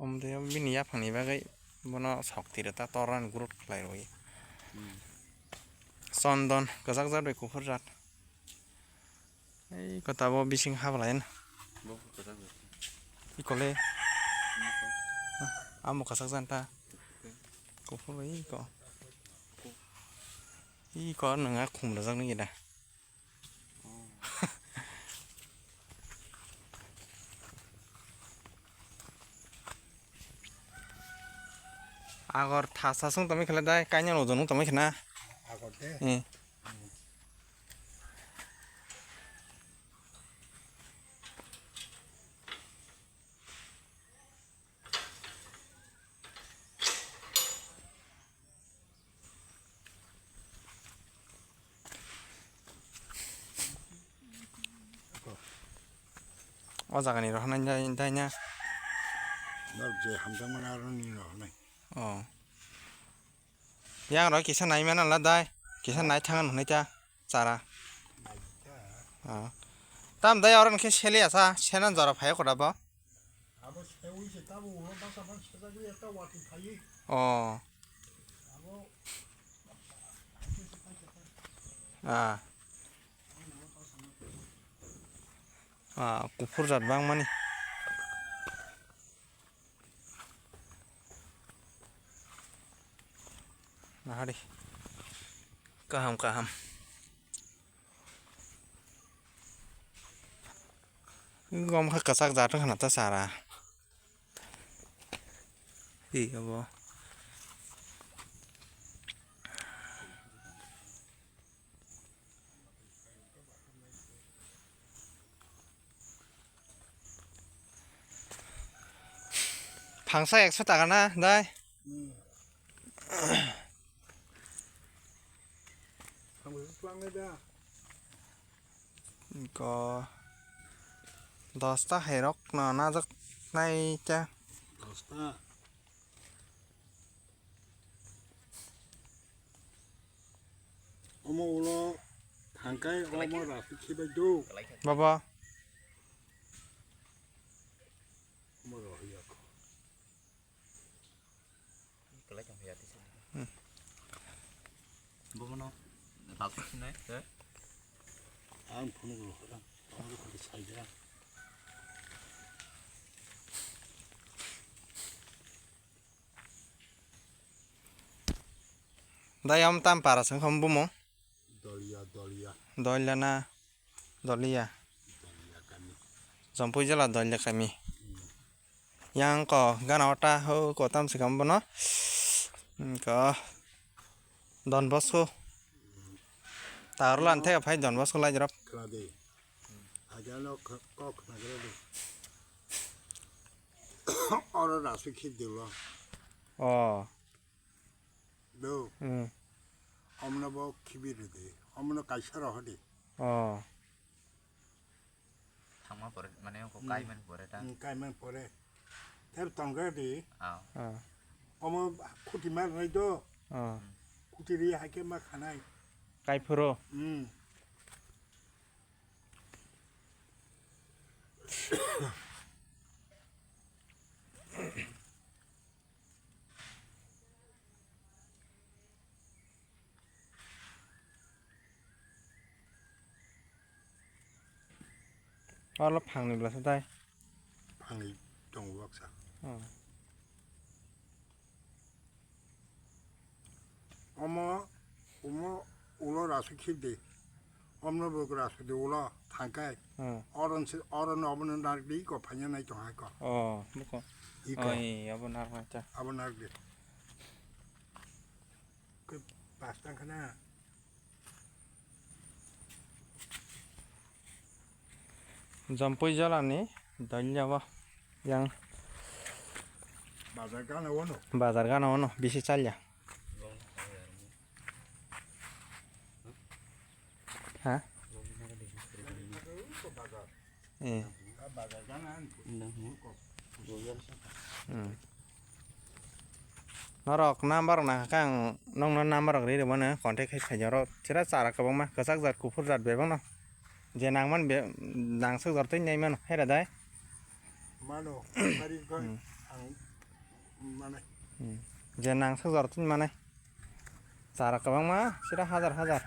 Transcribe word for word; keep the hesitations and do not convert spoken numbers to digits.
Omo twi bini yaphangni bagwi bono sok twi rw ta, torani growth khlai rw. Chondon kwchak jat bai kuphur jat. Ei kota bo bising hablai na. Bo kwchak jat. Ikole. Amo kwchak jat ta. Kuphur bai iko. Iko nwnga khum rwjak nw gida. Agor thasa sung tongwi khlai dai, kainwi ojon wng tongwi khna. Agor de? Eh. O jagani rohornai dai, dai na? Norok je hamjakmani aro nini rohornai. Oh. Yang rok kisa nai mana la dai. Kisa nai thangan hwnwi ta chara. Nai ta. Oh. Tam dai oro hwnkhe sele asa, sena jora phai koda bo. Abo sewi se tabo ulo basa man sejagwi ekta wati phaiwi. Oh. Abo Ah. Ah, kuphur jat bangmani. Nahari. Kaham, kaham. Gom kha kwchak jat wngkha na ta chara. Hi abo. Phangsa ekso taka na, dai? Hmm. Phangsa twlang le da. Ko dosta hai rok no najak nai ta. Dosta. Omo ulo thangkai omo rasi khibai do. Baba. Omo rohiyakho. Hmm. Bobono rasi khinai, eh? Ang phone ko rohorang, ang ko sai da. Dayam tam para sengkhom bumo. Dolia, Dolia. Dolia na, Dolia. Dolia kami. Jompui jala Dolia kami. Hmm. Yang ko gana ota ho ko tam sikam bono. Hmm, ko Don Bosco. Tarlan thega phai Don Bosco lai jorop. Khladi. Agano kok nagradi. Oro rasu khidilo. Oh. Do. Hmm. Omno bo khibi rwdi. Omno kaisa rohodi. Oh. Thangma pore, mane, ko hmm, kaiman pore ta. Hmm, kaiman pore. Ter tongga di. Ah. Ah. Omo khuti mar nai do. Ah. Khuti ri hai khe ma khanai. Kai phuro. Hmm. Olo phangni bwlasa dai. Phangni tongo baksa. Oh. Omo, omo ulo rasu khibdi. Omno bo rasu di ulo thangkai. Hmm. Oron se, oron obono nardi ko phanya nai tong hai ko. Oh, buko. Iko. Oh, abo narma cha. Abo nardi. Ke pas tang khana. Jompui jala ni Dolia o yang. Bazar gana ono. Bazar gana ono bisi chalya. Ha? Eh. Hmm. Norok number rok nangkha khe ang nokno number rok ri rwmano contact khai phaidi oro chwra chara kwbangma kwchak jat kuphur jat bebakno je nangmani be nangsuk jor twi nai mano hai rw dai. Mano, kari kari ang Manai. Hmm. Je nangsak jora tini manai. Chara kwbangma, sira hajar hajar.